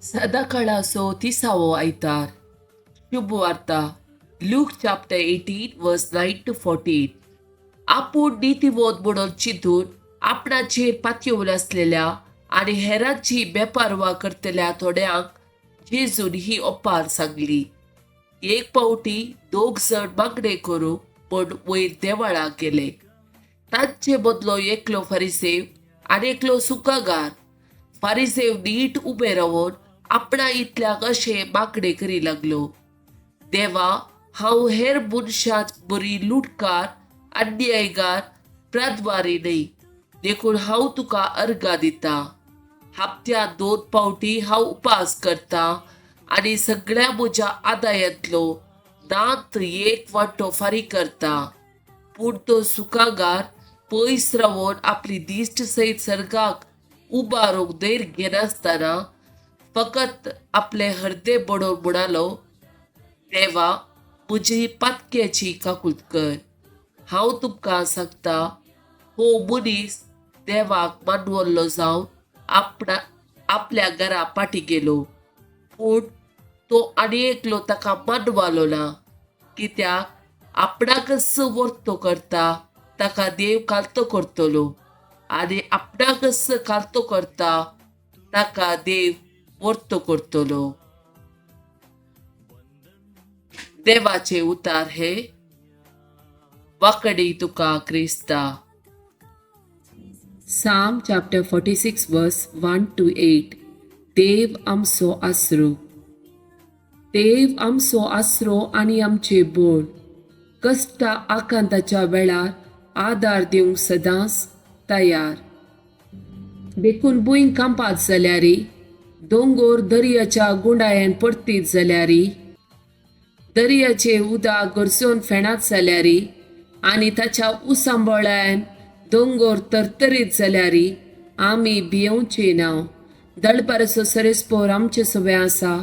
सदाकाळाचो तिसावो आयतार. शुभ वार्ता Luke chapter 18 verse 9 to 14. आपूण नितीवोत म्हणून चिंतून आपणाचेर पातयेवन आसलेल्या आनी हेरांची बेपारवा करतल्या थोड्यांक जेजून ही ओपार सांगली. एक पावटी दोग जण मागणें करूंक म्हूण वयर देवळाक गेले. तांचे मदलो एकलो फारिसेव आनी एकलो सुकागार. फारिसेव नीट उबे रावन आपणा इतल्याक अशें मागणें करी लागलो, देवा, हांव हेर मनशां बरी लुटकार, अन्यायगार, प्रादवारी न्हय, देखून हांव तुका अर्गां दिता. हप्त्यांत 2 पावटी हांव उपास करता आनी सगळ्या म्हज्या आदायांतलो दांत एक वांटो फारीक करता. पूण तो सुकागार पयस रावन आपली दिश्ट सयत सर्गाक उबारूंक धैर्य घेनासतना फकत आपले हर्दे बडोवन म्हणालो, देवा, म्हजी पातक्याची काकूत कर. हांव तुमकां सांगता, हो मनीस देवाक मानवल्लो जावन आपल्या घरा फाटी गेलो, पूण तो आनी एकलो ताका मानवालो ना. कित्याक आपणाकच वर्तो करता ताका देव कालतो करतलो, आनी आपणाकच कालतो करता ताका देव वर्तो करतलो. देवाचे उतार हे वाकडी तुका क्रिस्ता. Psalm chapter 46 verse 1 to 8. देव आमचो आसरो. देव आमचो आसरो आनी आमचे बोळ, कश्टा आकांताच्या वेळार आदार दिवंक सदांच तयार. देखून भूंय कांपात जाल्यारी, दोंगोर दर्याच्या गुंडायेन परतीत जाल्यारी, दर्याचे उदक गरजोवन फेणात जाल्यारी आनी ताच्या उसांबळ्यान दोंगोर तरतरीत जाल्यारी आमी भियोवचे ना. दळपाराचो सरेस्पोर आमचे सवे आसा,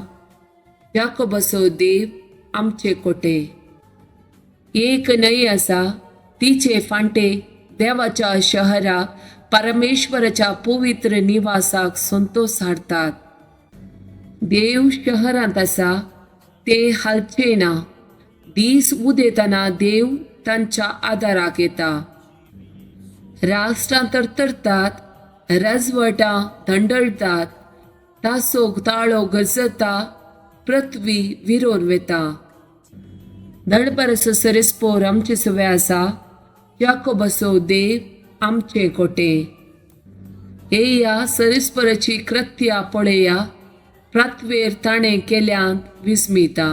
याकोबाचो देव आमचे कोटे. एक न्हंय आसा, तिचे फांटे देवाच्या शहराक, परमेश्वराच्या पवित्र निवासाक संतोष हाडटात. देव शहरांत आसा, ते हालचे ना. दीस उदेतना देव तांच्या आदाराक येता. राष्ट्रां तरतरतात, राजवटां धंडळटात, तासोक ताळो गजता, पृथ्वी विरोन वेता. दळपाराचो सरेस्पोर आमचे सवे आसा, याकोबाचो देव आमचे कोटे. येया सरेस्पराची कृत्या पळया, प्रातवेर ताणें केल्यांत विस्मिता.